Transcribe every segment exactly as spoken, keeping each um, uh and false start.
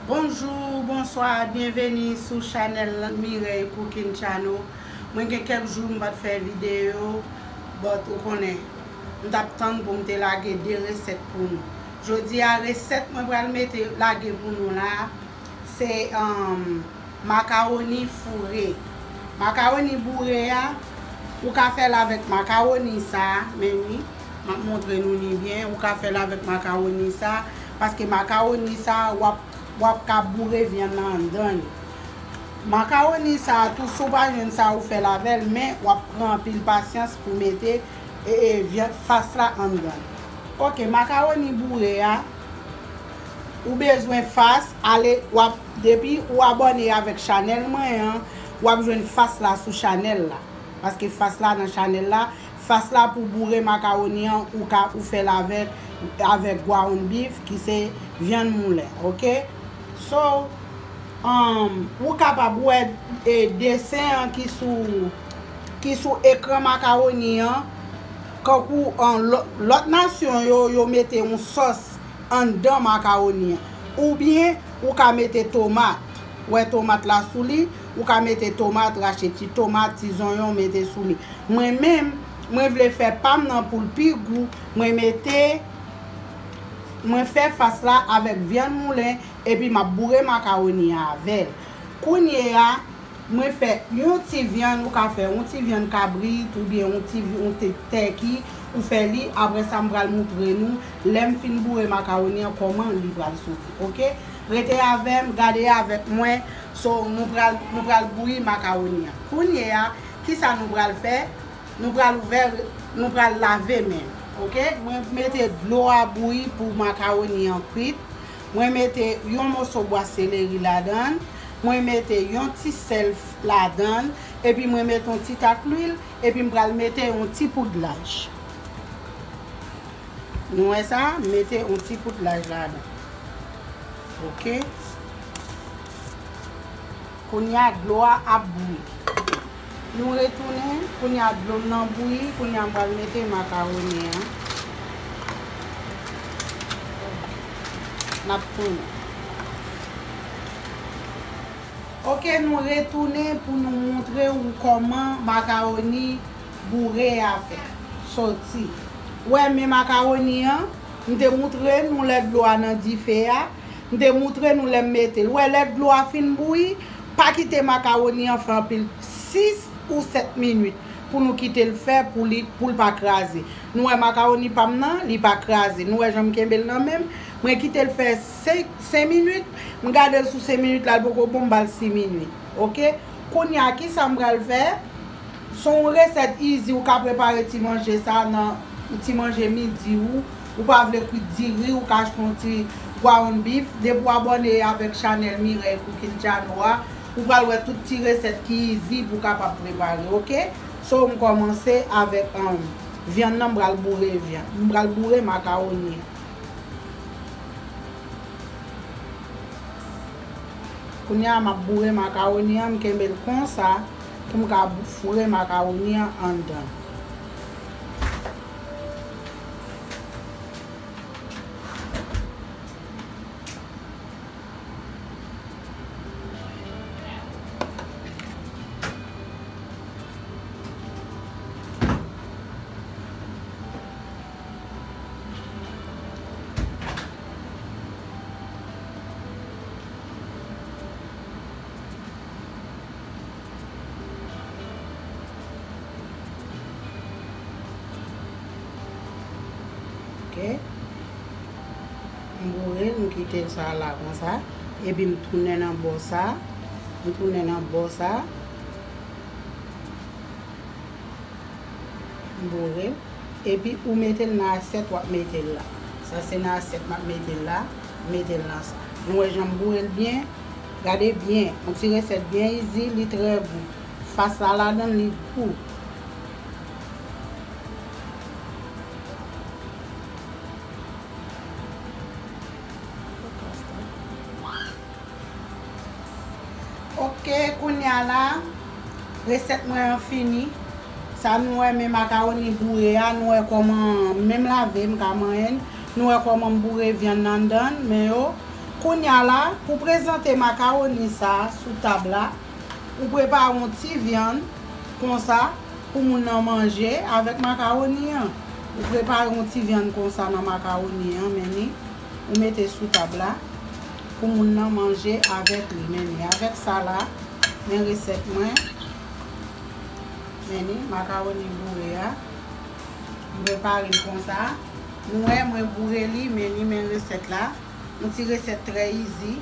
Bonjou, bonswa, byenveni sou chanèl Mireille Cooking Channel. Mwen gen kèk jou m pa t fè videyo, but ou konnen, m t ap tann pou m te lage de resèt pou nou. Jodi a, resèt mwen pral mete lage pou nou la, se, um, makawoni foure. Makawoni boure a, ou ka fè l avèk makawoni sa, men wi, m ap montre nou li byen. Ou ka fè l avèk makawoni sa, paske makawoni sa, w ap, w ap ka boure vyann nan anndan li. Makawoni sa tou, si w pa jwenn sa, ou fè l avè l, men w ap pran anpil pasyans pou mete, e, e, vyann, fas la anndan. Oke, makawoni boure a, ou bezwen fas, ale, w ap, depi ou abòne avèk chanèl mwen an, w ap jwenn fas la sou chanèl la. Paske fas la nan chanèl la, fas la pou boure makawoni an, ou ka, ou fè l avèk, avèk ground beef, ki se vyann moulen, oke? So, um, ou kapab wè, e, desen an ki sou, ki sou ekran makawoni an, kankou, an, lò-, lòt nasyon yo, yo mete yon sòs anndan makawoni an. Oubyen, ou ka mete tomat. Ou wè tomat la sou li, ou ka mete tomat, rache ti tomat, ti zonyon, mete sou li. Mwen menm, mwen vle fè pa m nan pou l pi gou, mwen mete, mwen fè fas la avèk vyann moulen, epi m ap boure makawoni an avè l. Kounye a, mwen fè yon ti vyann, ou ka fè yon ti vyann kabrit oubyen yon ti, yon ti tèki, ou fè li, apre sa m pral montre nou, lè m fin boure makawoni an, kòman li pral soti, oke? Rete avè m, gade avèk mwen, so nou pral, nou pral bouyi makawoni an. Kounye a, kisa nou pral fè? Nou pral ouvè, nou pral lave men, oke? Mwen mete dlo a bouyi pou makawoni an kwit. Mwen mete yon moso bwa seleri ladan l. Mwen mete yon ti sèl f-, ladan l. Epi mwen mete yon ti tak lwil. Epi m pral mete yon ti poud laj. Nou wè sa? M mete yon ti poud laj ladan. Oke? Kounye a, dlo a ap bouyi. Nou retounen, kounye a dlo m nan bouyi, kounye a m pral mete makawoni an. N ap tounen. Oke, nou retounen pou nou montre ou kòman makawoni boure a fè soti. Ou wè men makawoni an, m te montre nou lè dlo a nan dife a, m te montre nou lè m mete l. Ou wè lè dlo a fin bouyi, pa kite makawoni an fè anpil, sis ou sèt minit pou nou kite l fè pou li, pou l pa kraze. Nou wè makawoni pa m nan, li pa kraze. Nou wè jan m kenbe l nan men m. Mwen kite l fè senk, senk minit, m gade l sou senk minit la, l poko bon, m ba l sis minit. Oke? Kounye a, kisa m pral fè? Se yon resèt izi, ou ka prepare ti manje sa nan ti manje midi ou. Ou pa vle kwit diri, ou ka achte yon ti ground beef. Depi w abòne avèk chanèl Mireille Cooking Channel a, ou pral wè tout ti resèt ki izi pou w kapab prepare, oke? So, m kòmanse avèk, um, vyann nan, m pral boure vyann. M pral boure makawoni an. Kounye a, m ap boure makawoni an, m kenbe l konsa pou m ka bou-, foure makawoni an anndan. Oke. M boure l, m kite l sa la konsa. Epi m tounen nan bò sa. M tounen nan bò sa. M boure l. Epi ou mete l nan asyèt w ap mete l la. Sa se nan asyèt m ap mete l la. M mete l nan sa. Nou wè jan m boure l byen? Gade byen. Yon ti resèt byen izi, li trè gou. Fas la ladan l, li gou. Oke, kounye a la, resèt mwen an fini. Sa nou wè, men makawoni boure a, nou wè kòman, menm lave m ka manyen l. Nou wè kòman m boure vyann nan anndan l, men yo, Kounye a la, pou prezante makawoni sa a sou tab la, ou prepare yon ti vyann konsa pou moun nan manje avèk makawoni an. Ou prepare yon ti vyann konsa nan makawoni an, men ni, ou mete sou tab la pou moun nan manje avèk li. Men ni, avèk sa la, men resèt mwen. Men ni, makawoni boure a. M prepare l konsa. Nou wè, mwen boure li, men ni, men resèt la. Yon ti resèt trè easy.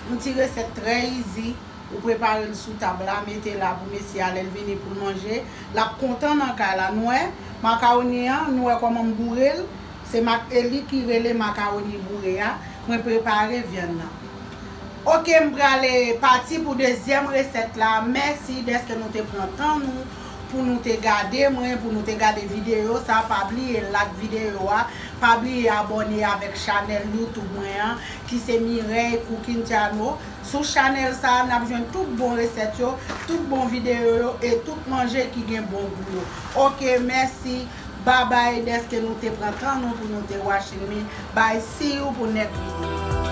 Yon ti resèt trè easy. Ou prepare l sou tab la, mete la pou mesye a, lè l vini pou l manje. L ap kontan nan kay la. Nou wè, makawoni an, nou wè kòman m boure l. Se mak-, e li ki rele makawoni boure a. Mwen prepare vyann nan. Oke, m prale pati pou dezyèm resèt la. Mèsi dèske nou te pran tan nou pou nou te gade mwen, pou nou te gade videyo sa. Pa bliye like videyo a, pa bliye abòne avèk chanèl YouTube mwen an, ki se Mireille Cooking Channel. Sou chanèl sa a, n ap jwenn tout bon resèt yo, tout bon videyo yo, e tout manje ki gen bon gou yo. Oke, mèsi. Babay dèske nou te pran tan nou pou nou te watching me. Bye, see you pou next video.